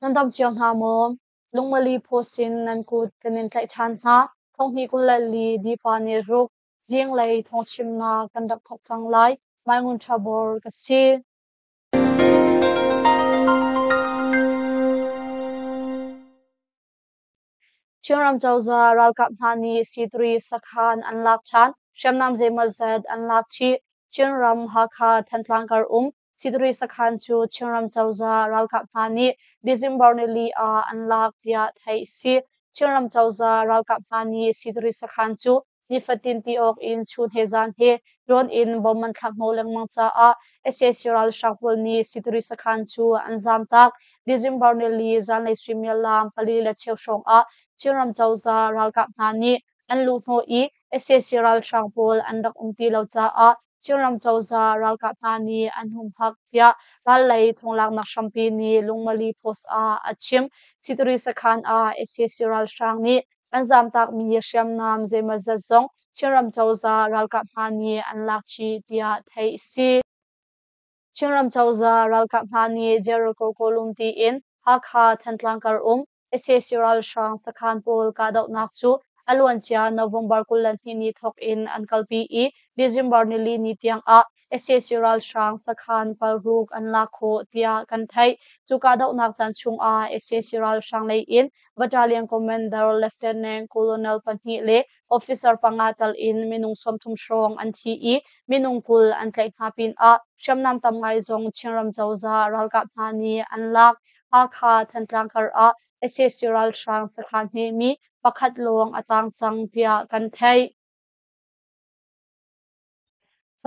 Nan dam cio hna maw? Lungmali phaw sin nan kut kan in tlaih ṭhan hna. Thonghnih 24 Dipa ni ruk zinglei thawngchimnak kan rak thawk cang lai. Mai Ngun Ṭha Bor ka si. Chinram cozah ralkap hna nih C3 sakhan an lak ṭhan. Hriamnam zeimawzat an lak chih. Chinram Hakha Thantlang kar um C3 sakhan cu Chinram cozah ralkap hna nih December nili ah an lak tiah theih a si. Chinram cozah ralkap hna nih C3 sakhan cu nifatin ti awk in chun he zan he drone in bom an thlak hnawh lengmang caah sac ralhrang pawl nih Situri sakhan cu an zamtak. December nili zanlei suimilam 4:15 hrawng ah Chinram cozah ralkap hna nih an luh hnawh i sac ralhrang pawl an rak um ti lo caah Chinram cozah ralkap hna nih an humhak tiah rallei thonglaknak hrampi nih Lungmali Post ah a chim. Situri sakhan ah sac ralhrang nih An zamtakmi hriamnam zeimawzat zong Chinram cozah ralkap hna nih an lak chih tiah theih a si. Chinram cozah ralkap hna nih Jericho Kawlum tiin Hakha Thantlang kar um sac ralhrang sakhan pawl kahdohnak cu a luancia November 22 ni thawk in an kalpi i December nili ni tiang ah sac ralhrang sakhan paruk an lak khawh tiah kan theih. Cu kahdohnak caan chung ah sac ralhrang lei in Battalion Commander Lieutenant Colonel pahnih le officer panga tal in minung 30 hrawng an thi i minung 20 an tlaih hna pinah hriamnam tam ngai zong Chinram cozah ralkap hna nih an lak. Hakha Thantlang kar ah sac ralhrang sakhan hmemi pakhat lawng a tang cang tiah kan theih.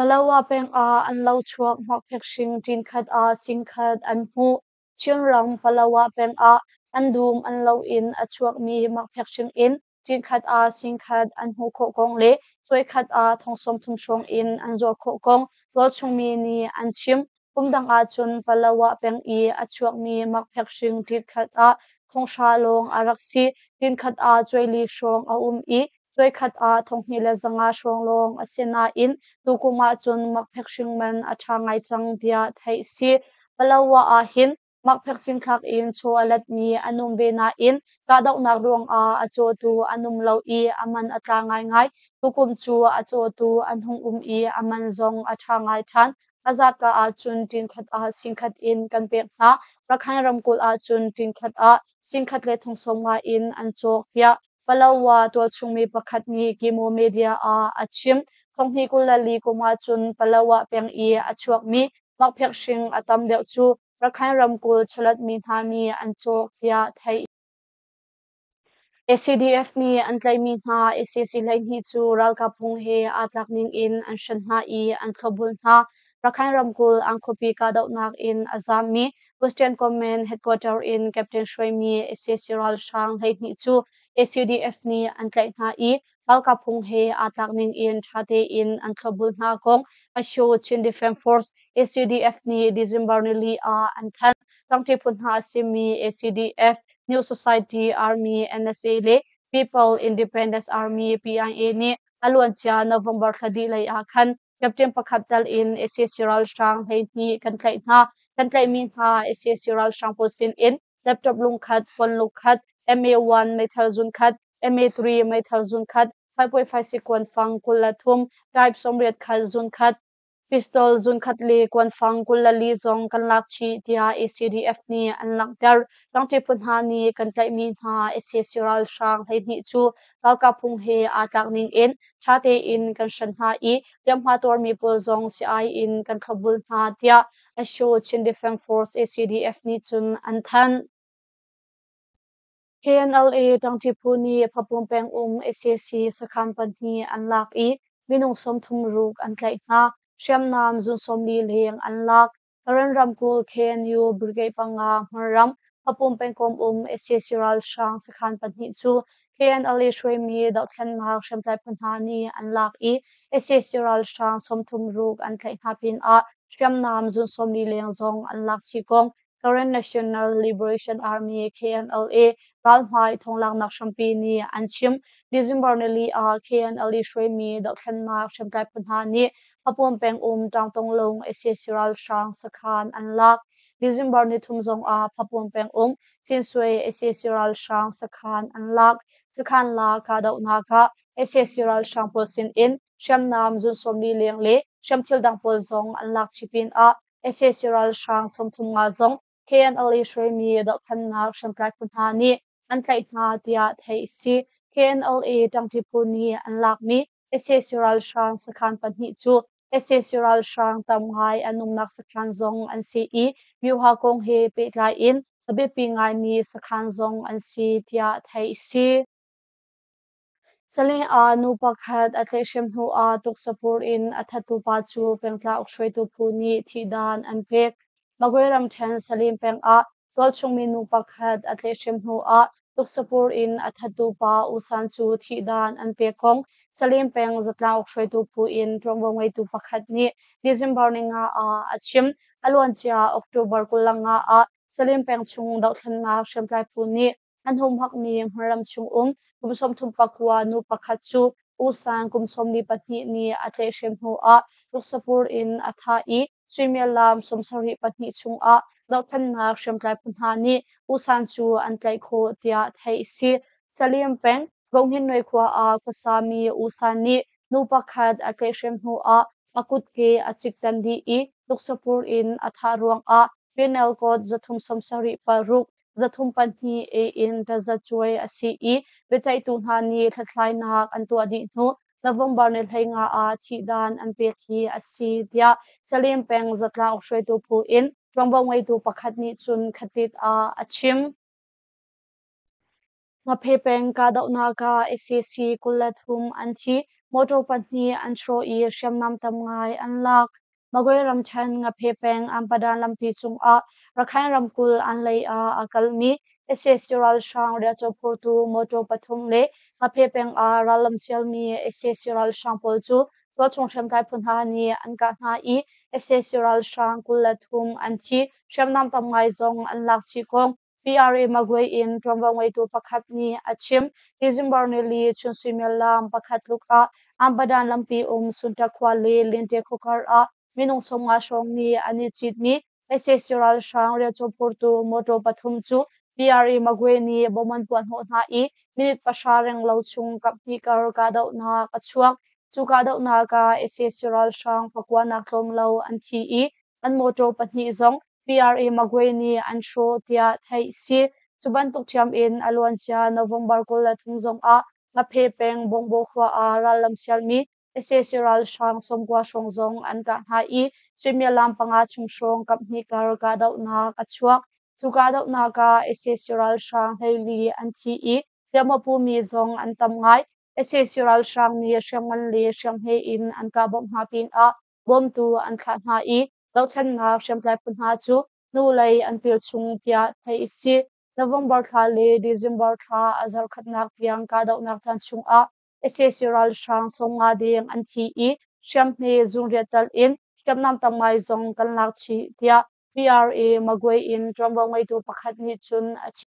Palawa peng ah an lo chuak hmakphek hring ṭinkhat ah singkhat an hmuh. Chinram Palawa peng ah an dum an lo in a chuakmi makphek hring in ṭinkhat ah singkhat an hmuh khawh kong le cuaikhat ah thong 30 hrawng in an zuar khawh kong tualchung mi nih an chim. Kum dang ahcun Palawa peng i a chuakmi makphek hring ṭinkhat ah thong hra lawng a rak si. Ṭinkhat ah cuaili hrawng a um i Cuaikhat ah 2500 hrawng lawng a si nain tukum ahcun makphek hring man a ṭha ngai cang tiah theih a si. Palawa ah hin makphek cinthlak in chaw a letmi an um ve nain kahdohnak ruangah a cawtu an um lo i a man a tla ngaingai. Tukum cu a cawtu an hung um i a man zong a ṭha ngai ṭhan. A zatka ahcun ṭinkhat ah singkhat in kan pek hna. Rakhine ramkulh ahcun ṭinkhat ah singkhat le thong 50 in an cawk tiah Palawa tualchungmi pakhat nih Kimo Media ah a chim. 2024 kum ahcun Palawa peng i a chuakmi makphek hring a tam deuh cu Rakhine ramkulh chawletmi hna nih an cawk tiah theih. ACDF nih an tlaihmi hna sac 12 cu ralkap phung he aa tlak ning in an hren hna i an thlopbul hna. Rakhine ramkulh an khuapi kahdohnak in a zaammi Western Command Headquarter in captain hruaimi sac ralhrang 12 cu ACDF nih an tlaih hna i ralkap phung he aa tlak ning in ṭha tein an thlopbul hna kong Asho Chin Defense Force ACDF nih December nili ah an thanh. Ṭangṭi phu hna a simi ACDF, New Society Army NSA le People Independence Army PIA nih a luancia November thla dih lei ah khan Captain pakhat tal in sac ralhrang 12 kan tlaih hna. Kan tlaihmi hna sac ralhrang pawl sin in laptop lungkhat, phone lungkhat, MA1 meithal zunkhat, MA3 meithal zunkhat, 5.56 kuanfang 23, type 80 khat zunkhat, pistol zunkhat le kuanfang 24 zong kan lak chih tiah ACDF nih an langhter. Tlangṭi phu hna nih kan tlaihmi hna sac ralhrang 12 cu ralkap phung he aa tlak ning in ṭha tein kan hren hna i hliamhma tuarmi pawl zong sii-ai in kan thlopbul hna tiah Asho Chin Defense Force ACDF nih cun an thanh. KNLA ṭangṭi phu nih Phapum peng um sac sakhan pahnih an lak i minung 36 an tlaih hna. Hriamnam zun 40 leng an lak. Karen ramkulh KNU Brigade panga hmunram Phapum pengkomh um sac ralhrang sakhan pahnih cu KNLA hruaimi dohthlennak hriamtlai phu hna nih an lak i sac ralhrang 36 an tlaih hna pinah hriamnam zun 40 leng zong an lak chih kong Karen National Liberation Army KNLA ralhmai thonglaknak hrampi nih an chim. December nili ah KNLA hruaimi dohthlennak hriamtlai phu hna nih Phapum peng um Ṭangtong lung sac ralhrang sakhan an lak. December nithum zong ah Phapon peng um Thinsui sac ralhrang sakhan an lak. Sakhan la kahdohnak ah sac ralhrang pawl sin in hriamnam zun 40 leng le hriamthil dang pawl zong an lak chih pinah sac ralhrang 35 zong KNLA hruaimi dohthlennak hriamtlai phu hna nih an tlaih hna tiah theih a si. KNLA ṭangṭi phu nih an lakmi sac ralhrang sakhan pahnih cu sac ralhrang tam ngai an umnak sakhan zong an si i Myuha kong he pehtlai in a biapi ngaimi sakhan zong an si tiah theih a si. Saleng ah nu pakhat a tlaihhrem hnuah tuksapur in a thattu pa cu pengtlang hruaitu phu nih thihdan an pek. Magwe ramṭhen Salim peng ah tualchung minu pakhat a tlaihhrem hnuah tuksapur in a thattu pa U San cu thihdan an pek kong Salim peng zatlang hruaitu phu in ṭuanvo ngeitu pakhat nih December ninga ah a chim. A luancia October 25 ah Salim peng chung dohthlennak hriamtlai phu nih an humhakmi hmunram chung um kum 39 nu pakhat cu U San kum 42 nih a tlaihhrem hnuah tuksapur in a thah i suimilam 74 chungah dohthlennak hriamtlai phu hna nih U San cu an tlaih khawh tiah theih a si. Salim peng Bohnginnuai khua ah khuasami U San nih nu pakhat a tlaihhrem hnuah a kutke a ciktan dih i tuksapur in a thah ruangah Penal Code 376 302 A in tazacuai a si i biaceihtu hna nih hlathlainak an tuah dih hnu November ni 15 ah thihdan an pek hi a si tiah Salim peng zatlang hruaitu phu in ṭuanvo ngeitu pakhat nih cun khatit ah a chim. Ngaphe peng kahdohnak ah sac 23 an thi, motor pahnih an hrawh i hriamnam tam ngai an lak. Magwe ramṭhen Ngaphe peng Ampadan lampi cungah Rakhine ramkulh an lei ah a kalmi sac ralhrang riahcaw phurtu motor pathum le Ngaphe peng ah rallam sialmi sac ralhrang pawl cu tualchung hriamtlai phu hna nih an kah hna i sac ralhrang 23 an thi, hriamnam tam ngai zong an lak chih kong PRA Magwe in ṭuanvo ngeitu pakhat nih a chim. December nili chun suimilam pakhat tluk ah Ambadan lampi um Sunta khua le Lente khuakar ah minung 50 hrawng nih an i citmi sac ralhrang riahcaw phurtu motor pathum cu PRA Magwe nih bom an puahhnawh hna i minute 0 renglo chung kaphnih kar kahdohnak a chuak. Cu kahdohnak ah sac ralhrang pakuanak tlawm lo an thi i an motor pahnih zong PRA Magwe nih an hrawh tiah theih a si. Cu bantuk ṭhiam in a luancia November 23 zongah Ngaphe peng Bongbaw khua ah rallam sialmi sac ralhrang 90 hrawng zong an kah hna i suimilam panga chung hrawng kaphnih kar kahdohnak a chuak. Cu kahdohnak ah sac ralhrang 14 an thi i hliamhma pumi zong an tam ngai. Sac ralhrang nih hriamngan le hriamhme in an kah bawmh hna pinah bawmtu an thlah hna i dohthlennak hriamtlai phu hna cu hnulei an pil chung tiah theih a si. November thla le December thla a zarhkhatnak tiang kahdohnak caan chungah sac ralhrang 50 deng an thi i hriamhme zungriat tal in hriamnam tam ngai zong kan lak chih tiah PRA Magwe in ṭuanvo ngeitu pakhat nih cun a chim.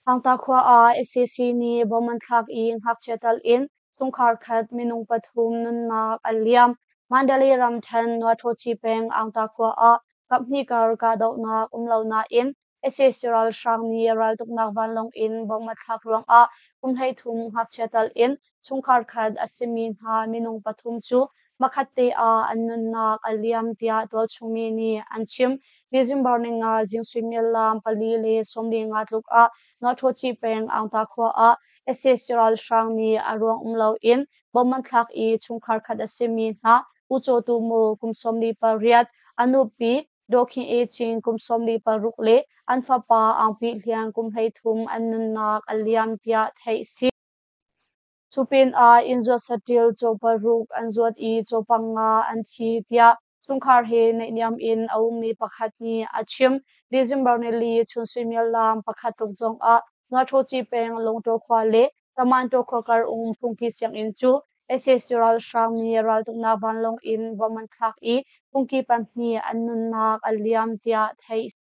Thangta khua ah sac nih bom an thlak i ngakchia tal in chungkhar khat minung pathum nunnak an liam. Mandalay ramṭhen Nuaṭhawci peng Angta khua ah kaphnih kar kahdohnak um lo nain sac ralhrang nih raltuknak vanlawng in bom a thlak ruangah kum 13 ngakchia tal in chungkhar khat a simi hna minung pathum cu hmakhat te ah an nunnak a liam tiah tualchung mi nih an chim. December ninga zing suimilam 4:45 tluk ah Nuaṭhawci peng Angta khua ah sac ralhrang nih a ruang um loin bom an thlak i chungkhar khat a simi hna U Caw Tu Mu kum 48, a nupi Daw Khin E Cin kum 46 le an fapa Aung Pi Hliang kum 33 an nunnak a liam tiah theih a si. Cu pinah inn zuat saṭil caw paruk an zuat i caw panga an thi tiah chungkhar he naihniam in a ummi pakhat nih a chim. December nili chun suimilam pakhat tluk zongah Nuaṭhawci peng Lungtaw khua le Tamantaw khua kar um phungki sianginn cu sac ralhrang nih raltuknak vanlawng in bom an thlak i phungki pahnih an nunnak a liam tiah theih a si.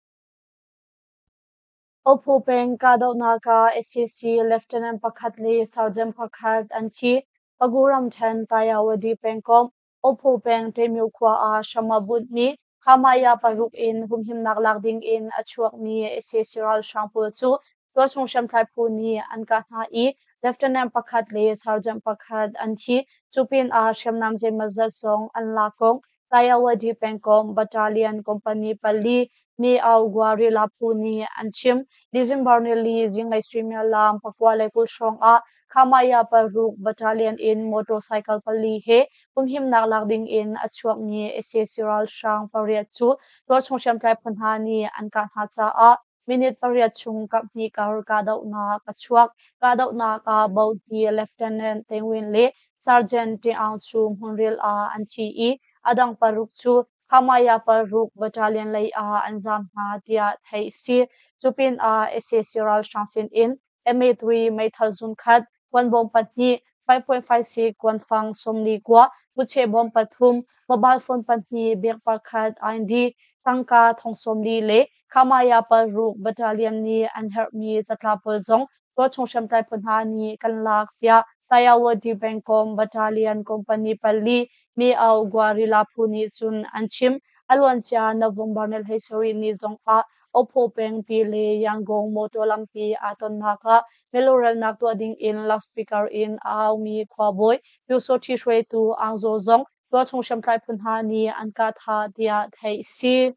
Ophu peng kahdohnak ah sac Lieutenant pakhat le Sergeant pakhat an thi. Pagu ramṭhen Tayawadi pengkomh Ophu peng Ṭemyo khua ah hram a bunhmi Khamaya paruk in humhimnak lak ding in a chuakmi sac ralhrang pawl cu tualchung hriamtlai phu nih an kah hna i Lieutenant pakhat le Sergeant pakhat an thi. Cu pinah hriamnam zeimawzat zong an lak kong Tayawadi pengkomh Battalion Company pali Miao Guarilla phu nih an chim. December nili zinglei suimilam 9:20 hrawng ah Khamaya paruk Battalion in motorcycle pali he humhimnak lak ding in a chuakmi sac ralhrang pariat cu tualchung hriamtlai phu hna nih an kah hna caah minute pariat chung kaphnih kar kahdohnak a chuak. Kahdohnak ah Bohni Lieutenant Tengwin le Sergeant Tiaung cu hmunril ah an thi i a dang paruk cu Khamaya paruk Battalion lei ah an zaam hna tiah theih a si. Cu pinah sac ralhrang sin in MA3 meithal zun khat, kuanbawm pahnih, 5.56 kuanfang 49, bucheh bawm pathum, mobile phone pahnih, bag pakhat, ID, tangka thong 40 le Khamaya paruk battalion nih an herhmi catlap pawl zong tualchung hriamtlai phu hna nih kan lak tiah Tayawadi pengkomh battalion company pali Miao Guarilla phu nih cun an chim. A luancia November ni 17 ni zong ah Opho pengpi le Yangon motor lampi aa tonnak ah milurelnak tuah ding in loudspeaker in a aumi khuabawi Pyusawhti hruaitu Aung Zaw zong tualchung hriamtlai phu hna nih an kah thah tiah theih a si.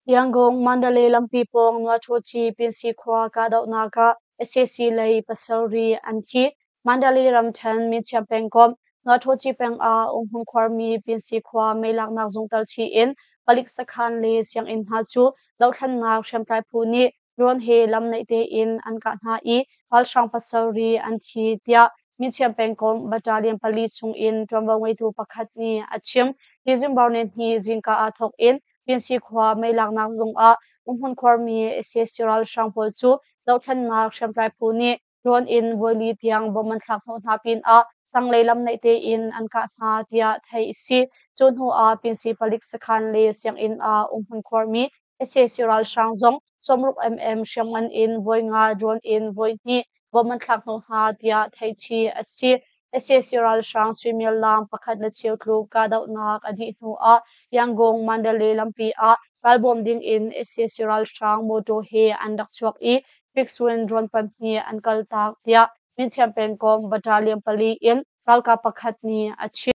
Yangon Mandalay lampi pawng Nuaṭhawci Pinsi khua kahdohnak ah sac lei pasarih an thi. Mandalay ramṭhen Minchiam pengkomh Nuaṭhawci peng ah umhmun khuarmi Pinsi khua meilaknak zungtal chih in palik sakhan le sianginn hna cu dothlennak hriamtlai phu nih drone he lam naih tein an kah hna i ralhrang pasarih an thi tiah Minchiam pengkomh battalion pali chung in ṭuanvo ngeitu pakhat nih a chim. December nihnih zingka ah thawk in Pinsi khua meilaknak zung ah umhmun khuarmi sac ralhrang pawl cu dothlennak hriamtlai phu nih drone in voili tiang bom an thlak hnawh hna pinah tanglei lam naih tein an kah hna tiah theih a si. Cu hnu ah Pinsi palik sakhan le sianginn ah umhmun khuarmi sac ralhrang zong 60 mm hriamngan in voi nga drone in voi hnih bom an thlak hnawh hna tiah theih chih a si. Sac ralhrang suimilam pakhat le cheu tluk kahdohnak a dih hnu ah Yangon Mandalay lampi ah ralbawm ding in sac ralhrang mawtaw he an rak chuak i fixed-wing drone pahnih an kaltak tiah Minchiam pengkomh battalion pali in ralkap pakhat nih a chim.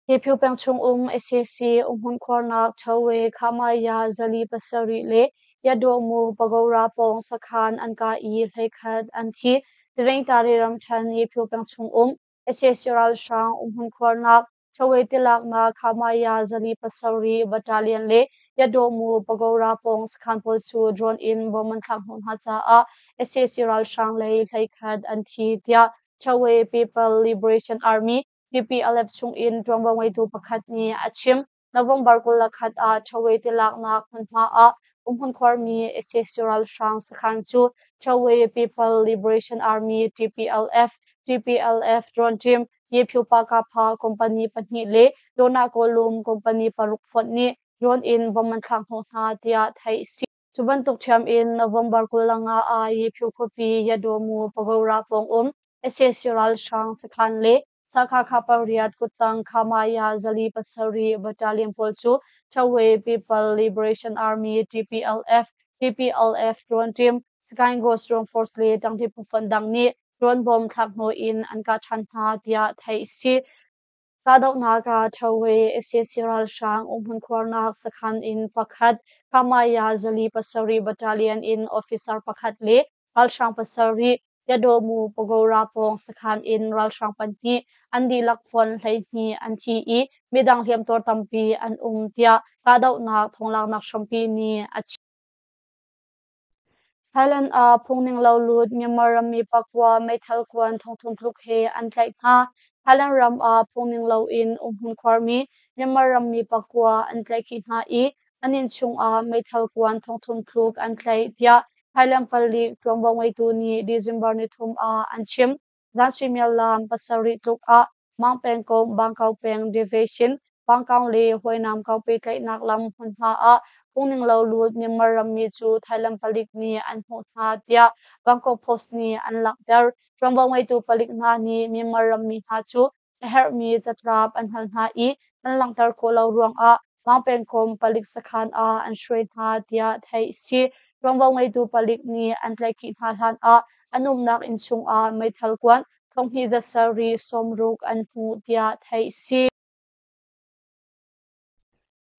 Hiphu peng chungum sac umhmun khuarnak Ṭhowe Khamaya zali pasarih le Yadawmu Pagoda pawng sakhan an kah i 11 an thi. Tirengtari ramṭhen Hiphu peng chungum sac ralhrang umhmun khuarnak Ṭhowe tilaknak Khamaya zali pasarih battalion le Yadawmu Pagoda pawng sakhan pawl cu drone in bom an thlak hnawh hna caah sac ralhrang lei 11 an thi tiah Ṭhowe People Liberation Army TPLF chungin ṭuanvo ngeitu pakhat nih a chim. November 21 ah Ṭhawe tilaknak hmunhma ah umhmun khuarmi sac ralhrang sakhan cu Ṭhawe People Liberation Army TPLF, TPLF drone team, Yephu Pakapha company pahnih le Dona Kawlum company paruk fonh nih drone in bom an thlak hnawh hna tiah theih a si. Cu bantuk ṭhiam in November 25 ah Yephu khuapi Yadaw Pagoda pawng um sac ralhrang sakhan le Sakha pariat kuttang Khamaya zali pasarih battalion pawl cu Ṭhawe People Liberation Army TPLF, TPLF drone team, Sky Ghost Drone Force le ṭangṭi phu dang nih drone bom thlak hnawh in an kah ṭhan hna tiah theih a si. Kahdohnak ah Ṭhawe sac ralhrang umhmun khuarnak sakhan in pakhat, Khamaya zali pasarih battalion in officer pakhat le ralhrang pasarih, Yadawmu Pagoda pawng sakhan in ralhrang pahnih an dihlak fonh 12 an thi i midang hliamtuar tampi an um tiah kahdohnak thawng-laknak hrampi nih a chim. Thailand ah phungning lo lut Myanmar rammi pakua meithal kuan thongthum tluk he an tlaih hna. Thailand ram ah phungning loin umhmun khuarmi Myanmar rammi pakua an tlaihkhih hna i an innchung ah meithal kuan thongthum tluk an tlaih tiah Thailand palik ṭuanvo ngeitu nih December nithum ah an chim. Zan suimilam pasarih tluk ah Mang pengkomh Bangkau peng Division Bangkau le Huainam kau pehtlaihnak lam hmunhma ah phungning lo lut Myanmar rammi cu Thailand palik nih an hmuh hna tiah Bangkok Post nih an langhter. Ṭuanvo ngeitu palik hna nih Myanmar rammi hna cu a herhmi catlap an hal hna i an langhter khawh lo ruangah Mang pengkomh palik sakhan ah an hruai hna tiah theih a si. Ṭuanvo ngeitu palik nih an tlaihkhih hna hlan ah an umnak inn chungah meithal kuan thonghnih zat sarih 60 an hmuh tiah theih a si.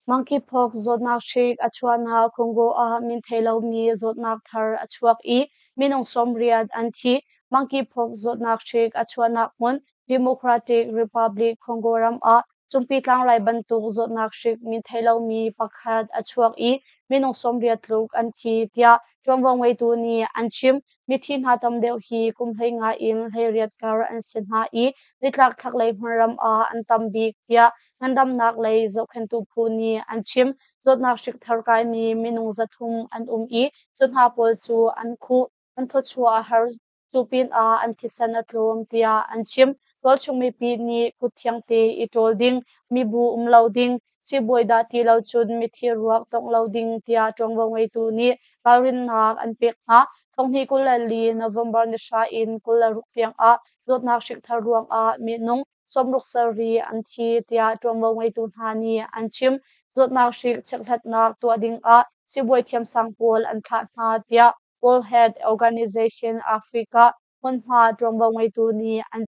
Monkeypox zawtnak hrik a chuahnak Congo ah min thei lomi zawtnak thar a chuak i minung 80 an thi. Monkeypox zawtnak hrik a chuahnak hmun Democratic Republic Congo ram ah Cumpi tlangrai bantuk zawtnak hrik min thei lomi pakhat a chuak i minung 80 tluk an thi tiah ṭuanvo ngeitu nih an chim. Mithi hna tam deuh hi kum 15 in 18 kar an si hna i nitlak thlaklei hmunram ah an tam bik tiah ngandamnak lei zohkhenhtu phu nih an chim. Zawtnak hrik thar kaimi minung 300 an um i cu hna pawl cu an khuh, an thawchuah a har. Cu pinah an thisen a tlawm tiah an chim. Tualchung mipi nih kut thiangte i ṭawl ding, mibu um lo ding, siibawi dah ti lo cun mithi ruak tongh lo ding tiah ṭuanvo ngeitu nih ralrinnak an pek hna. 2024 November ni 10 in 26 tiangah zawtnak hrik thar ruangah minung 67 an thi tiah ṭuanvo ngeitu hna nih an chim. Zawtnak hrik chekhlatnak tuah dingah siibawi thiamsang pawl an thlah hna tiah World Health Organization Africa hmunhma ṭuanvo ngeitu nih an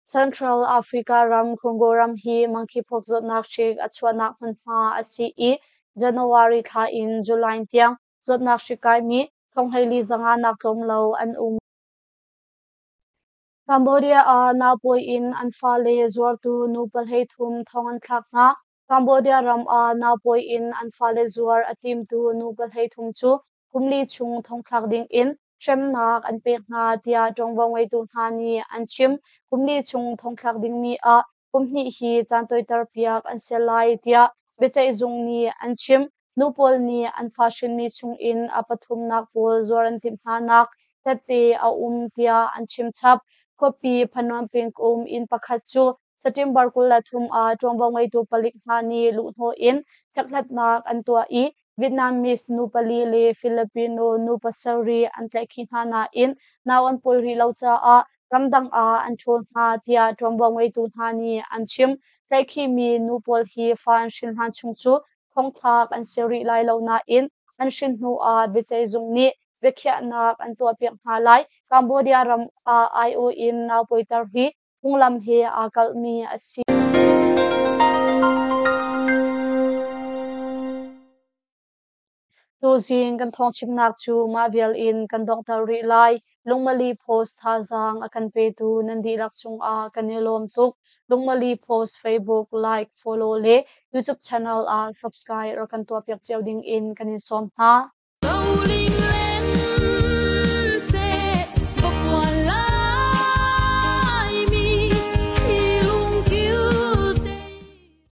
Central Africa ram Congo ram hi monkeypox zawtnak hrik a chuahnak hmunhma a si i January thla in July tiang zawtnak hrik kaimi 14,500 nak tlawm lo an um. Cambodia ah naupawi in an fale zuartu nu 33 thong an thlak hna. Cambodia ram ah naupawi in an fale zuar a timtu nu 33 cu kum li chung thongthlak ding in hremnak an pek hna tiah ṭuanvo ngeitu hna nih an chim. Kum li chung thongthlak dingmi ah kum hnih hi caan tawiter piak an si lai tiah biaceihzung nih an chim. Nu pawl nih an fa hrinmi chungin a pathumnak pawl zuar an timh hnanak tette a um tiah an chim chap. Khuapi Phnom Penh um inn pakhat cu September 23 ah ṭuanvo ngeitu palik hna nih luhhnawh in chekhlatnak an tuah i Vietnamese nu pali le Filipino nu pasarih an tlaihkhih hna nain nau an pawi rih lo caah ramdang ah an ṭhawl hna tiah ṭuanvo ngeitu hna nih an chim. Tlaihkhihmi nu pawl hi fa an hrin hlan chung cu thongthlak an si rih lai lo nain an hrin hnu ah biaceihzung nih biakhiahnak an tuahpiak hna lai. Cambodia ram ah aiawh in nau pawiter hi phunglam he aa kalhmi a si. Tuzing kan thawngchimnak cu mah vial in kan donghter rih lai. Lungmali Post thazaang a kan petu nan dihlak cungah kan i lawm tuk. Lungmali Post Facebook like, follow le YouTube channel ah subscribe rak kan tuahpiak cio ding in kan in sawm hna.